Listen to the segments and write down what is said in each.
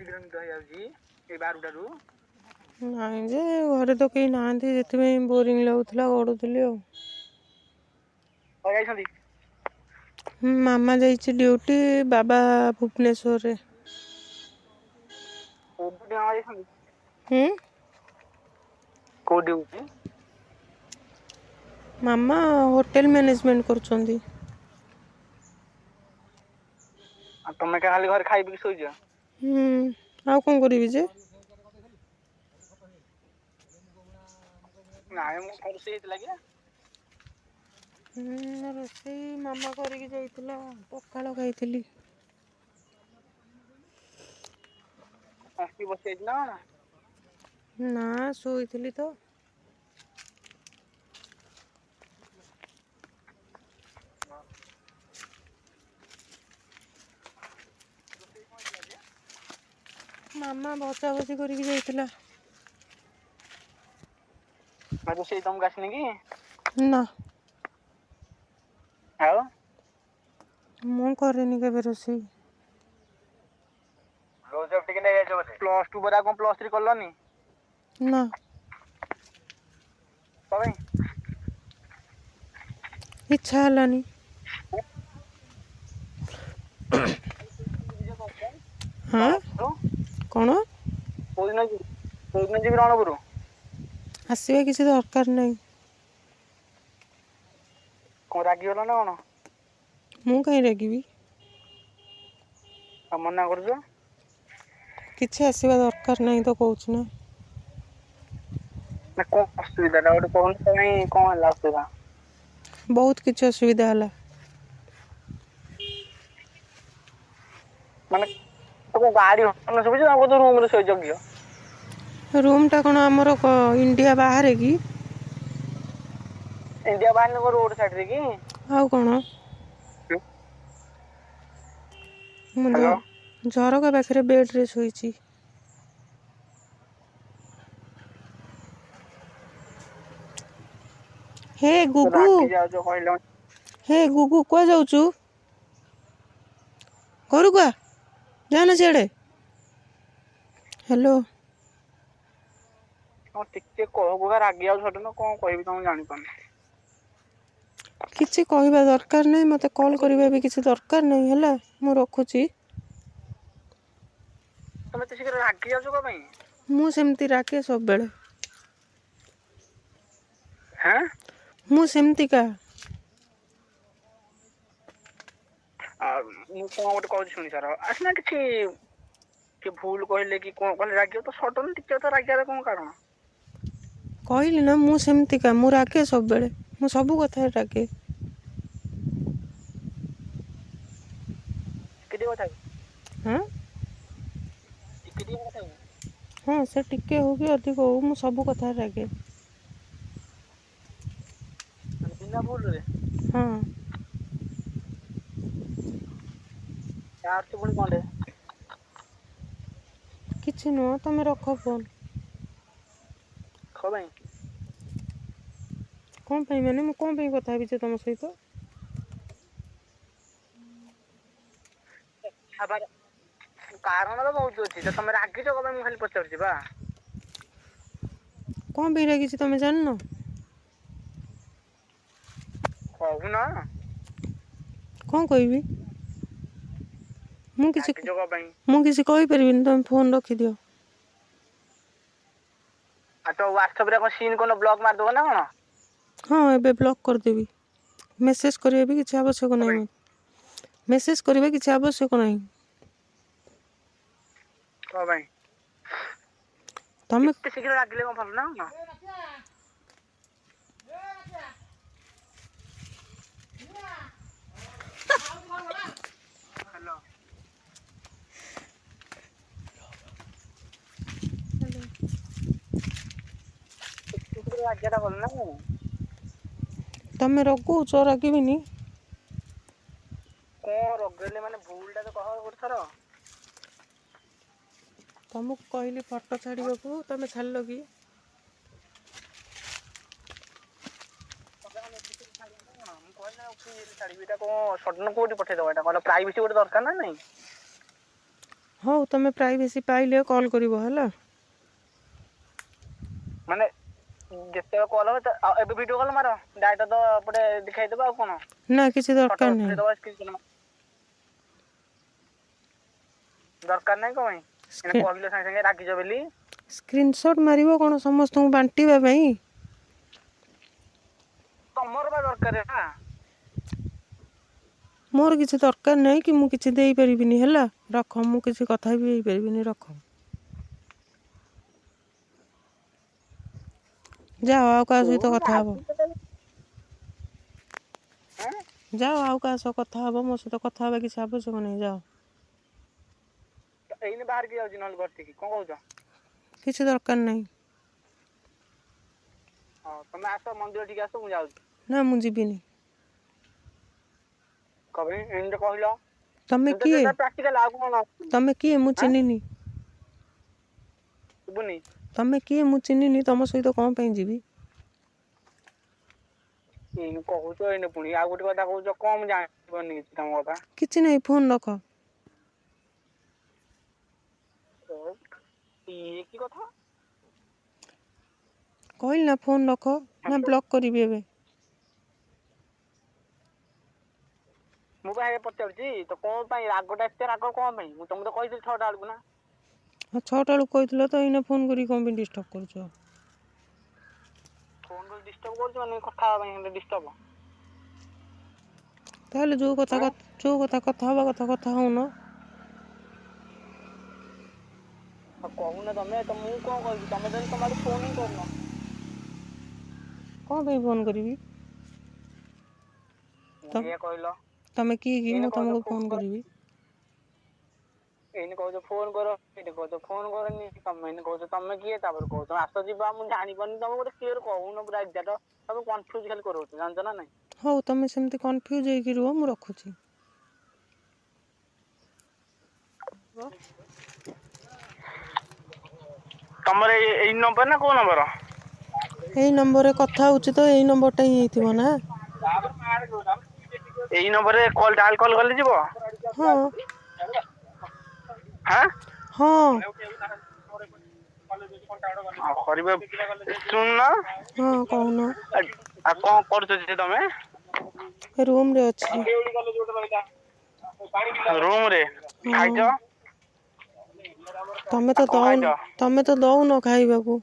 ଶୀଘ୍ର ନିଦ ହେଇଯାଉଛି ଏଇ 12ଟାରୁ? ନାଇଁ ଯେ ଘରେ ତ କେହି ନାହାନ୍ତି ସେଥିପାଇଁ ବୋରିଂ ଲାଗୁଥିଲା ଗଡୁଥିଲି ଆଉ। କୁଆଡେ ଯାଇଛନ୍ତି? ହୁଁ ମାମା ଯାଇଛି ଡ୍ୟୁଟି ବାବା ଭୁବନେଶ୍ୱରରେ। ହୁଁ। କୋଉ ଡ୍ୟୁଟି? ମାମା ହୋଟେଲ ମ୍ୟାନେଜମେଣ୍ଟ କରୁଛନ୍ତି। ଆଉ ତମେ କା ଖାଲି ଘରେ ଖାଇ ପିଇକି ଶୋଇଛ? ହୁଁ ଆଉ କଣ କରିବି ଯେ? ନାଇଁ ମୁଁ କଣ ରୋଷେଇ ହେଇଥିଲା କି? ହୁଁ ରୋଷେଇ ମାମା କରିକି ଯାଇଥିଲା ପଖାଳ ଖାଇଥିଲି। ଆସିକି ବସିଯାଇଛି ନା କଣ? ନା ଶୋଇଥିଲି ତ। ହଁ। ରୋଷେଇ କଣ ହେଇଥିଲା ଯେ? ମାମା ଭଜା ଭଜି କରିକି ଯାଇଥିଲା। ନା ରୋଷେଇ ତମକୁ ଆସିନି କି? ନା। ଆଉ ମୁଁ କରେନି କେବେ ରୋଷେଇ। ପ୍ଲସ ଟୁ ପରେ ଆଉ କଣ ପ୍ଲସ ଥ୍ରୀ କଲନି? ନା। କଣ ପାଇଁ? ଇଚ୍ଛା ହେଲାନି। ହଁ କଣ? କୋଉଦିନ ଯିବି କୋଉଦିନ ଯିବି ରଣପୁର? ଆସିବା କିଛି ଦରକାର ନାହିଁ। କଣ ରାଗିଗଲ ନା କଣ? ମୁଁ କାହିଁ ରାଗିବି? ଆଉ ମନା କରୁଛ। କିଛି ଆସିବା ଦରକାର ନାହିଁ ତ କହୁଛି ନା। ନା କଣ ଅସୁବିଧା ଟା ଗୋଟେ କହୁନ କାଇଁ କଣ ହେଲା ଅସୁବିଧା? ବହୁତ କିଛି ଅସୁବିଧା ହେଲା। ମାନେ ତମ ଗାଡି ହର୍ନ ଶୁଭୁଛି ତମେ କହୁଛ ରୁମରେ ଶୋଇଚ ଜଗିଅ। ରୁମ୍ଟା କଣ ଆମର ଇଣ୍ଡିଆ ବାହାରେ କି? ଇଣ୍ଡିଆ ବାହାରେ କଣ ରୋଡ ସାଇଡରେ କି? ଆଉ କଣ? ମୁଁ ହ୍ୟାଲୋ ଝରକା ପାଖରେ ବେଡ଼୍ରେ ଶୋଇଛି। ହେ ଗୁଗୁ ରାଗି ଯାଉଛ କହିଲ ହେ ଗୁଗୁ କୁଆଡେ ଯାଉଛୁ? ଘରକୁ ଆ ଯାନା ସିଆଡ଼େ। ହ୍ୟାଲୋ। ହଁ ଟିକେ କହୁ କହୁକା ରାଗି ଯାଉଛ ସଡନ କଣ କହିବି ତମକୁ ଜାଣିପାରୁନି। କିଛି କହିବା ଦରକାର ନାହିଁ ମୋତେ କଲ୍ କରିବା ବି କିଛି ଦରକାର ନାହିଁ ହେଲା ମୁଁ ରଖୁଛି। ତମେ ଏତେ ଶୀଘ୍ର ରାଗି ଯାଉଛ କଣ ପାଇଁ? ମୁଁ ସେମିତି ରାଗେ ସବୁବେଳେ। ହାଁ। ମୁଁ ସେମିତିକା। ଆଉ ମୁଁ କଣ ଗୋଟେ କହୁଛି ଶୁଣି ସାର ଆସିନା କିଛି କି ଭୁଲ କହିଲେ କି କଣ କହିଲେ ରାଗିବ ତ ସଡନ ଟିକେ ତ ରାଗିବାର କଣ କାରଣ? କହିଲି ନା ମୁଁ ସେମିତିକା ମୁଁ ରାଗେ ସବୁବେଳେ ମୁଁ ସବୁ କଥାରେ ରାଗେ। ଟିକେ ଟିକେ କଥାକୁ ହାଁ। ଟିକେ ଟିକେ କଥାକୁ। ହଁ ସେ ଟିକେ ହଉ କି ଅଧିକ ହଉ ମୁଁ ସବୁ କଥାରେ ରାଗେ। ମାନେ ବିନା ଭୁଲରେ। ହଁ। ତା ଅର୍ଥ ପୁଣି କଣଟେ? କିଛି ନୁହଁ ତୁମେ ରଖ ଫୋନ୍। କଣ ପାଇଁ? କଣ ପାଇଁ ମାନେ ମୁଁ କଣ ପାଇଁ କଥା ହେବି ଯେ ତମ ସହିତ? ହବାର କାରଣ ତ ବହୁତ ଅଛି ତ ତମେ ରାଗିଛ କଣ ପାଇଁ ମୁଁ ଖାଲି ପଚାରୁଛି ବା। କଣ ପାଇଁ ରାଗିଛି ତମେ ଜାଣିନ? କହୁନ। କଣ କହିବି? ମୁଁ କିଛି ରାଗିଛ କଣ ପାଇଁ ମୁଁ କିଛି କହିପାରିବିନି ତୁମେ ଫୋନ୍ ରଖିଦିଅ। ଆଉ ତ ହ୍ୱାଟସଆପ ରେ କଣ ସିନ୍ କରୁନ ବ୍ଲକ ମାରିଦବ ନା କଣ? ହଁ ଏବେ ବ୍ଲକ୍ କରିଦେବି ମେସେଜ୍ କରିବା ବି କିଛି ଆବଶ୍ୟକ କଣ ନାହିଁ ପାଇଁ ମୋତେ। ମେସେଜ୍ କରିବା କିଛି ଆବଶ୍ୟକ ନାହିଁ। କଣ ପାଇଁ? ତମେ ଏତେ ଶୀଘ୍ର ରାଗିଲେ କଣ ଭଲ ନା କଣ? ହ୍ୟାଲୋ। ଏତେ ଶୀଘ୍ର ରାଗିବାଟା ଭଲ ନା କଣ? ତମେ ରଗୁଛ ରାଗିବିନି। କଣ ରଗେଇଲେ ମାନେ ଭୁଲ ଟା ତ କହ ଗୋଟେ ଥର। ତମକୁ କହିଲି ଫଟୋ ଛାଡ଼ିବାକୁ ତମେ ଛାଡ଼ିଲ କି? ତମେ କଣ ମୁଁ କହିଲି ନା ଫ୍ରି ହେଲେ ଛାଡିବି ଏଇଟା କଣ ସଡନ କୋଉଠି ପଠେଇଦବ ଏଟା କହିଲ ପ୍ରାଇଭେସି ଗୋଟେ ଦରକାର ନା ନାଇଁ। ହଉ, ତମେ ପ୍ରାଇଭେସି ପାଇଲେ କଲ୍ କରିବ ହେଲା। ମାନେ ଯେତେବେଳେ କଲ୍ ହବ, ଆଉ ଏବେ ଭିଡିଓ କଲ୍ ମାର, ଡାଇରେକ୍ଟ ତ ଏପଟେ ଦେଖେଇଦବା ଆଉ କଣ। ନା, କିଛି ଫଟୋ ଦରକାର ନାହିଁ। ଉଠେଇଦବା, ସ୍କ୍ରିନସଟ୍। ଦରକାର ନାହିଁ କଣ ପାଇଁ? ଏଇନା ସ୍କ୍ରି କହିଲ ସାଙ୍ଗେ ସାଙ୍ଗେ ରାଗିଛ ବୋଲି। ସ୍କ୍ରିନସଟ୍ ମାରିବ କଣ ସମସ୍ତଙ୍କୁ ବାଣ୍ଟିବା ପାଇଁ? ତମର ବା ଦରକାର ନା? ମୋର କିଛି ଦରକାର ନାହିଁ କି ମୁଁ କିଛି ଦେଇପାରିବିନି, ହେଲା। ରଖ, ମୁଁ କିଛି କଥା ବି ହେଇପାରିବିନି, ରଖ। ଯାଅ, ଆଉ କାହା ତୁ ସହିତ କଥା ହବ। ରାଗିଛ ତାହେଲେ, ଆଁ? ଯାଅ, ଆଉ କାହା ସହ କଥା ହବ। ମୋ ସହିତ କଥା ହବା କିଛି ଆବଶ୍ୟକ ନାହିଁ, ଯାଅ। ଏଇନେ ବାହାରିକି ଯାଉଛି ନହେଲେ ଘର ଠିକି, କଣ କହୁଛ? କିଛି ଦରକାର ନାହିଁ। ହଁ, ତମେ ଆସ, ମନ୍ଦିର ଠିକି ଆସ, ମୁଁ ଯାଉଛି। ନା, ମୁଁ ଯିବିନି। କଣ ପାଇଁ ଏମିତି କହିଲ? ତମେ କିଏ? ପ୍ରାକ୍ଟିକାଲ ଆଉ କଣ? ତମେ କିଏ? ମୁଁ ଆଁ? ଚିହ୍ନିନି। ଶୁଭୁନି। ତମେ କିଏ, ମୁଁ ଚିହ୍ନିନି। ତମ ସହିତ କଣ ପାଇଁ ଯିବି? ଏଇନେ କହୁଛ, ଏଇନେ ପୁଣି ଆଉ ଗୋଟେ କଥା କହୁଛ। କଣ ମୁଁ ଜାଣିପାରୁନି କିଛି ତମ କଥା। କିଛି ନାହିଁ, ଫୋନ୍ ରଖ। ହଉ, ଇଏ କି କଥା? କହିଲି ନା, ଫୋନ୍ ରଖ ନା ବ୍ଲକ୍ କରିବି ଏବେ। ମୁଁ ବା ହେଇଆ ପଚାରୁଛି ତ, କଣ ପାଇଁ ରାଗଟା, ଏତେ ରାଗ କଣ ପାଇଁ? ମୁଁ ତମକୁ ତ କହିଥିଲି 6ଟା ବେଳକୁ ନା। ହଁ, 6ଟା ବେଳକୁ କହିଥିଲ ତ, ଏଇନା ଫୋନ୍ କରିକି କଣ ପାଇଁ ଡିଷ୍ଟର୍ବ କରୁଛ? ଫୋନ କରି ଡିଷ୍ଟର୍ବ କରୁଛି ମାନେ, କଥା ହେବା ପାଇଁ ହେଲେ ଡିଷ୍ଟର୍ବ? ତାହେଲେ ଯୋଉ କଥା ଆଁ? ଯୋଉ କଥା କଥା ହବା କଥା, କଥା ହଉନ। ଆଉ କହୁନ ତମେ ତ, ମୁଁ କଣ କହିବି? ତମେ ଯଦି ତମ ଆଡୁ ଫୋନ ହିଁ କରୁନ। କଣ ପାଇଁ ଫୋନ୍ କରିବି? ତ ପୁଣି ଏଇଆ କହିଲ। ତମେ କିଏ କି ଏଇନେ ମୁଁ କହୁଛ ତମକୁ ଫୋନ ଫୋନ୍ କର, କରିବି? ଏଇନେ କହୁଛ ଫୋନ କର, ଏଇନେ କହୁଛ ଫୋନ କରନି। ତମେ ଏଇନେ କହୁଛ ତମେ କିଏ, ତାପରେ କହୁଛ ଆସ ଯିବା। ମୁଁ ଜାଣିପାରୁନି, ତମେ ଗୋଟେ କ୍ଲିୟର କହୁନ ପୁରା ଏକ୍ଜାକ୍ଟ। ତମେ କନଫ୍ୟୁଜ ଖାଲି କରଉଛ, ଜାଣିଛ ନା ନାଇଁ? ହଉ, ତମେ ସେମିତି କନଫ୍ୟୁଜ୍ ହେଇକି ରୁହ, ମୁଁ ରଖୁଛି। ତମର ଏଇ ନମ୍ବର ନା କୋଉ ନମ୍ବର? ଏଇ ନମ୍ବରରେ କଥା ହେଉଛି ତ, ଏଇ ନମ୍ବରଟା ହିଁ ହେଇଥିବ ନା? ଏଇ ନମ୍ବରରେ କଲ୍ ଡାଲ କଲ୍ କଲେ ଯିବ? ହଁ। ହାଁ? ହଁ। ଆଉ କରିବା, ଶୁଣୁନ। ହଁ, କହୁନ। ଆଉ କଣ କରୁଛ ଯେ ତମେ? ରୁମ୍ରେ ଅଛି। ରୁମ ରେ? ହଁ। ଖାଇଛ? ତମେ ଆଉ ତ କଣ ଦଉନ। ଖାଇଛ? ତମେ ତ ଦଉନ ଖାଇବାକୁ।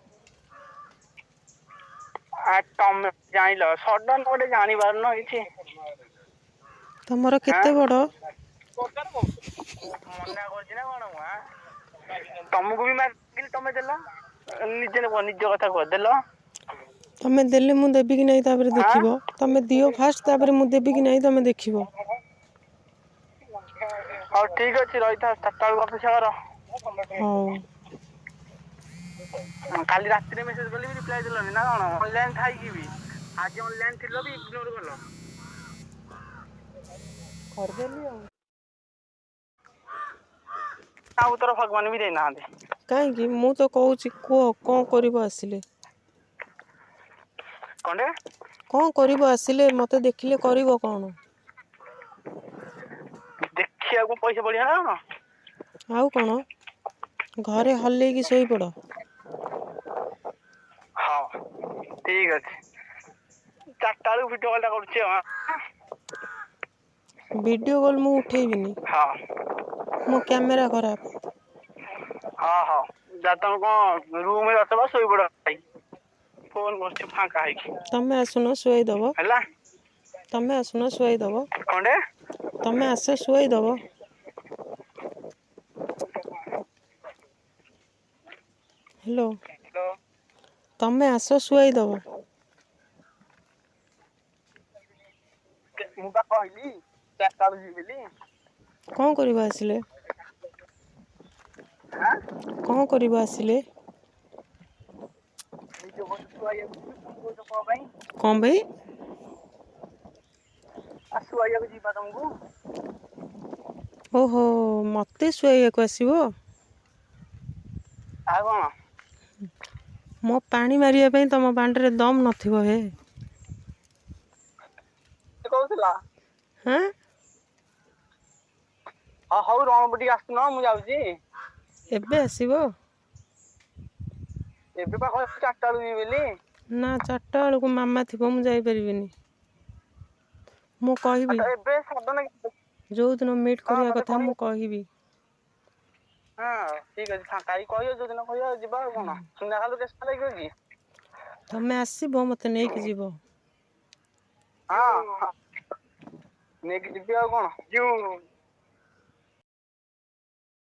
ଆ ତମେ ଜାଣିଲ, ସଡନ ଗୋଟେ ଜାଣି ପାରୁନ କିଛି। ତମର ହାଁ? କେତେ ବଡ଼? ମନା କରୁଛି ନା କଣ ମୁଁ? ଆଁ, ତମକୁ ବି ମାଗିଲି, ତମେ ଦେଲ? ନିଜେ କୁହ, ନିଜ କଥା କୁହ, ଦେଲ? ତମେ ଦେଲେ ମୁଁ ଦେବି କି ନାହିଁ ତାପରେ ହାଁ? ଦେଖିବ। ତମେ ଦିଅ ଫାଷ୍ଟ, ତାପରେ ମୁଁ ଦେବି କି ନାହିଁ ତମେ ଦେଖିବ। ହଉ, ଠିକ ଅଛି, ରହିଥା, 4ଟା ବେଳକୁ ଅପେକ୍ଷା କର। ହଉ। କାଲି ରାତିରେ ମେସେଜ କଲି ବି ରିପ୍ଲାଏ ଦେଲନି ନା କଣ? ଅନଲାଇନ ଥାଇକି ବି, ଆଜି ଅନଲାଇନ ଥିଲ ବି ଇଗ୍ନୋର କଲ। କରିଦେଲି ଆଉ। ତା ଉତ୍ତର ଭଗବାନ ବି ଦେଇନାହାନ୍ତି। କାହିଁକି? ମୁଁ ତ କହୁଛି, କୁହ କଣ କରିବ ଆସିଲେ? କଣଟେ? କଣ କରିବ ଆସିଲେ, ମତେ ଦେଖିଲେ କରିବ କଣ? ଦେଖିବାକୁ ପଇସା ପଡିବ ନା କଣ? ଆଉ କଣ, ଘରେ ହଲେଇକି ଶୋଇପଡ଼। ହଁ, ଠିକ ଅଛି, 4ଟା ବେଳକୁ ଭିଡିଓ କଲ୍ ଟା କରୁଛି ଆଉ। ଭିଡ଼ିଓ କଲ୍ ମୁଁ ଉଠେଇବିନି। ହଁ। ମୋ କ୍ୟାମେରା ଖରାପ। ହଁ ହଁ, ଯା, ତମେ କଣ ରୁମରେ ଅଛ ବା, ଶୋଇପଡ ଭାଇ, ଫୋନ କରୁଛି ଫାଙ୍କା ହେଇକି। ତମେ ଆସୁନ, ଶୁଆଇଦବ। ହେଲା। ତମେ ଆସୁନ, ଶୁଆଇଦବ। କଣଟେ? ତମେ ଆସ, ଶୁଆଇଦବ। ହ୍ୟାଲୋ। ତମେ ଆସ, ଶୁଆଇଦବ। ମୁଁ ବା କହିଲି 4ଟା ବେଳକୁ ଯିବି ବୋଲି। କଣ କରିବ ଆସିଲେ? ହାଁ? କଣ କରିବ ଆସିଲେ? ନିଜ କହୁଛ ଶୁଆଇବାକୁ ଯିବି, ପୁଣି କହୁଛ କଣ ପାଇଁ? କଣ ପାଇଁ? ଆଉ ଶୁଆଇବାକୁ ଯିବା ତମକୁ। ଓହୋ, ମତେ ଶୁଆଇବାକୁ ଆସିବ? ଆଉ କଣ? ମୋ ପାଣି ମାରିବା ପାଇଁ ତମ ବାଣ୍ଡରେ ଦମ୍ ନଥିବ ହେ। କିଏ କହୁଥିଲା? ହାଁ? ହଁ, ହଉ, ରଣପୁର ଟିକେ ଆସୁନ, ମୁଁ ଯାଉଛି। ଏବେ ଆସିବ? ଏବେ ପା କହିଲି ଚାରିଟା ବେଳକୁ ଯିବି ବୋଲି। ନା ଚାରିଟା ବେଳକୁ ମାମା ଥିବ ମୁଁ ଯାଇପାରିବିନି। ମୁଁ ଆଉ କହିବି ତ ଏବେ ସଡନ ଯୋଉଦିନ ମିଟ୍ ହଁ କରିବା ମତେ କଥା କହିବ ମୁଁ କହିବି। ହଁ ଠିକ ଅଛି ଫାଙ୍କା ହେଇକି କହିବ ଯୋଉଦିନ କହିବ ଯିବା ଆଉ କଣ ସୁନା ଖାଲ ଲାଗିବ କି? ତମେ ଆସିବ ମୋତେ ନେଇକି ଯିବ। ହଁ ନେଇକି ଯିବି ଆଉ କଣ। ଯୋଉ